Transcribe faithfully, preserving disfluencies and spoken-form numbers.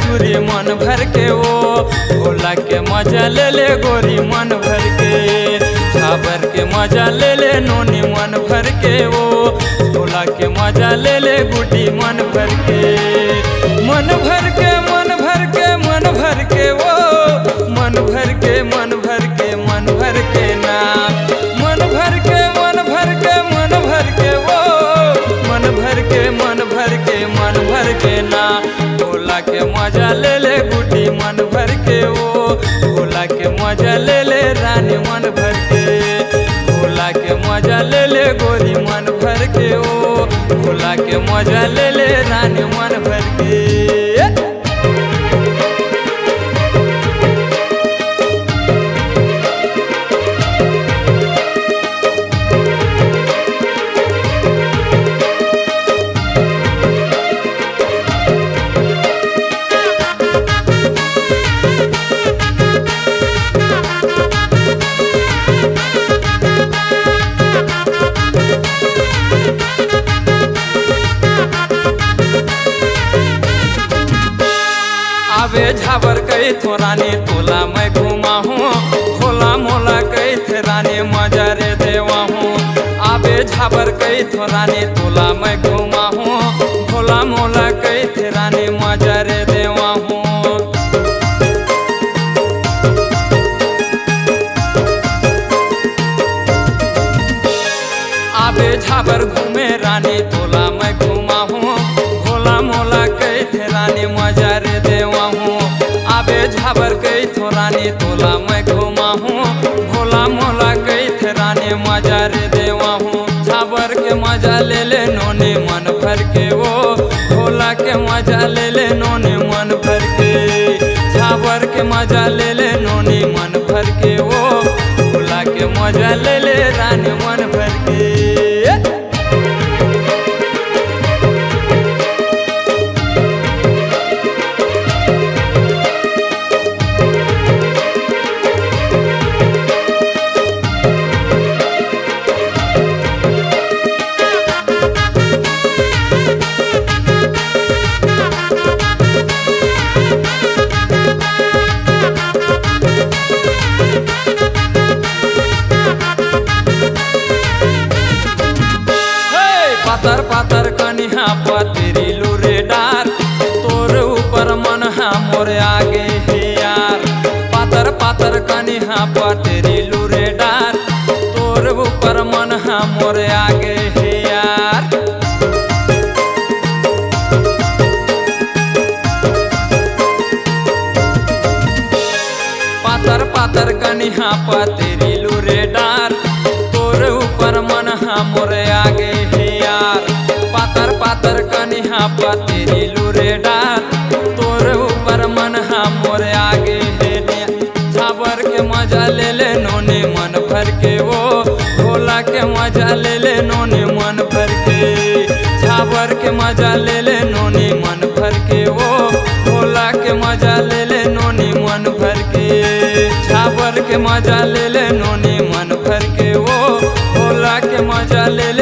चूरी मन भर के वो, भोला के मजा ले ले गोरी मन भर के। झाबर के मजा ले ले नोनी मन भर के वो, भोला के मजा ले ले गुड्डी मन भर के। मन भर के, मन भर के, मन भर के वो, मन भर के, मन भर के, मन भर के ना। मन भर के, मन भर के, मन भर के वो, मन भर के, मन भर के, मन भर के ना। भोला के मजा ले ले गुड्डी मन भर के वो, भोला के मजा ले ले रानी मन भर के। भोला के मजा ले ले गोरी मन भर के वो, भोला के मजा ले ले रानी मन भर के। आबे झाबर कहिथों रानी तोला मैं घुमाहूँ, भोला मोला कहिथे रानी मजा रे देवाहूँ। आबे झाबर कहिथों रानी तोला मैं घुमाहूँ, भोला मोला कहिथे रानी मजा रे देवाहूँ। आबे झाबर घूमे रानी तोला मैं घुमाहूँ, भोला मोला कहिथे रानी मजा रे देवाहूँ। आबे झाबर कहिथों रानी तोला मैं घुमाहूँ, भोला मोला कहिथे रानी मजा रे देवाहूँ। झाबर के मजा ले ले नोनी मन भर के वो, भोला के मजा ले ले नोनी मन भर के। झाबर के मजा ले ले नोनी मन भर के वो, भोला के मजा ले ले रानी मन भर के। हे, पातर पातर कनिहा पतरी लूरे डार, तोर ऊपर मन हा मोर आगे हे यार। पातर पातर कनिहा पतरी लूरे डार, तोर ऊपर मन हा मोर आगे हे यार। पातर पातर कनिहा पतरी लूरे डार, तोर ऊपर मन हा मोर आगे हे यार। पातर पातर कनिहा पतरी लूरे डार, तोर ऊपर मन हा मोर आगे हे यार। झाबर के मजा ले ले नोनी मन भर के वो, भोला के मजा ले ले नोनी मन भर के। झाबर के मजा ले ले नोनी मन भर के वो, भोला के मजा ले ले नोनी मन भर के। झाबर के मजा ले ले नोनी मन भर के वो, भोला के मजा ले